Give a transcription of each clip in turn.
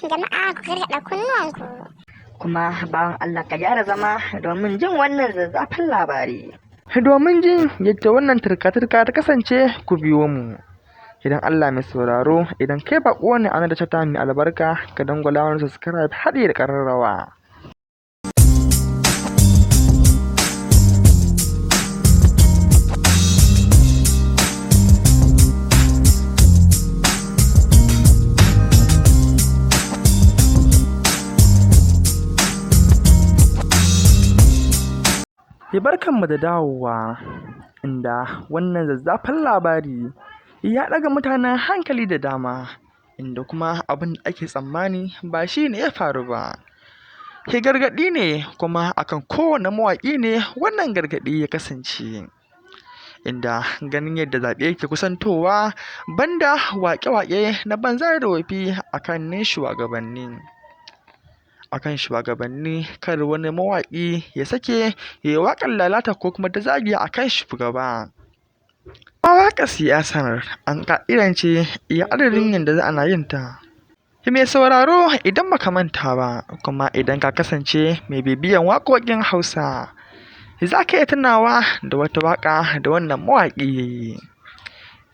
Jama'a, ku karkaɗa kunnuwanku. Kuma bawan Allah, ka gyara zama domin jin wannan zazzafan labari. Domin jin yadda wannan turka-turka ta kasance, ku biyo mu. Idan Allah mai sauraro, idan kai baƙo ne a nan da chata mai albarka, ka dangwala wani subscribe haɗi da ƙararrawa. Barkanmu da dawowa, inda wannan zazzafan labari ya ɗaga mutanen hankali da dama, inda kuma abin da ake tsammani ba shi ne ya faru ba. Gargaɗi ne kuma akan kowane mawaƙi ne wannan gargaɗi ya kasance. Inda ganin yadda zaɓe yake kusantowa, banda waƙe-waƙe na banza da wofi akan shugabanni. Akan shugabanni, kar wani mawaƙi ya sake ya yi waƙar lalata ko kuma ta zagi a kan shugaba. Ma waƙar siyasar an ƙa'idance iya adadin yadda za ana yin ta. Mai sauraro, idan baka manta ba, kuma idan ka kasance mai bibiyan waƙoƙin Hausa, za ka iya tunawa da wata waƙa da wannan mawaƙi ya yi,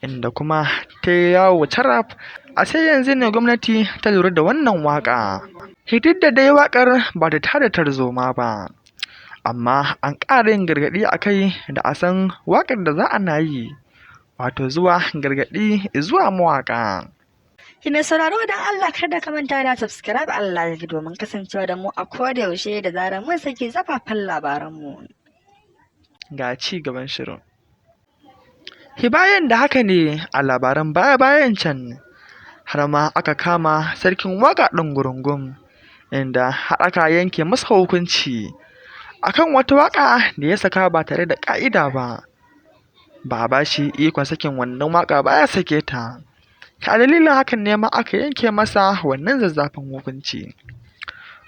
inda kuma ta yi yawo caraf. A sai yanzu ne gwamnati ta lura da wannan waƙa. Duk da dai waƙar ba ta tada tarzoma ba, amma an ƙara yin gargaɗi a kai da a san waƙar da za a na yi, wato zuwa gargaɗi zuwa mawaƙa. Mai sauraro, don Allah kada ka manta da subscribe Allah ya domin kasancewa da mu a koda yaushe da zarar mun saki zafafan labaranmu. Ga ci gaban shirin. Bayan da haka ne a labaran baya-bayan can, har ma aka kama sarkin waƙa ɗin gurungum, inda har aka yanke masa hukunci akan wata waƙa da ya saka ba tare da ƙa'ida ba. Ba a ba shi ikon sakin wannan waƙa ba, ya sake ta. A dalilin hakan ne ma aka yanke masa wannan zazzafan hukunci.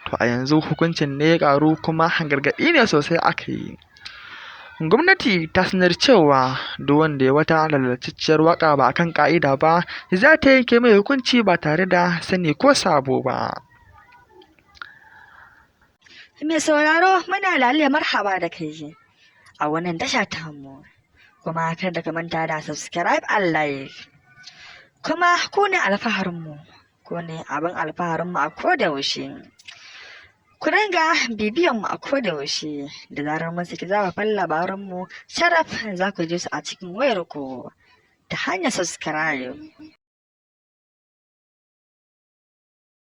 To a yanzu hukuncin ne ya ƙaru, kuma gargaɗi ne sosai aka yi. Gwamnati ta sanar cewa duk wanda ya wata lalatacciyar waƙa ba akan ƙa'ida ba, za ta yanke mai hukunci ba tare da sani ko sabo ba. Mai sauraro, muna lale marhaba da kai a wannan tasha tamu. Kuma kada ka manta da subscribe and like. Kuma ku ne alfaharinmu, ku ne abin alfaharinmu a koda yaushe. Ku dinga bibiyan mu a koda yaushe, da zarar mun saki zafafan labaranmu sharaf, za ku ji su a cikin wayarku ta hanyar subscribe.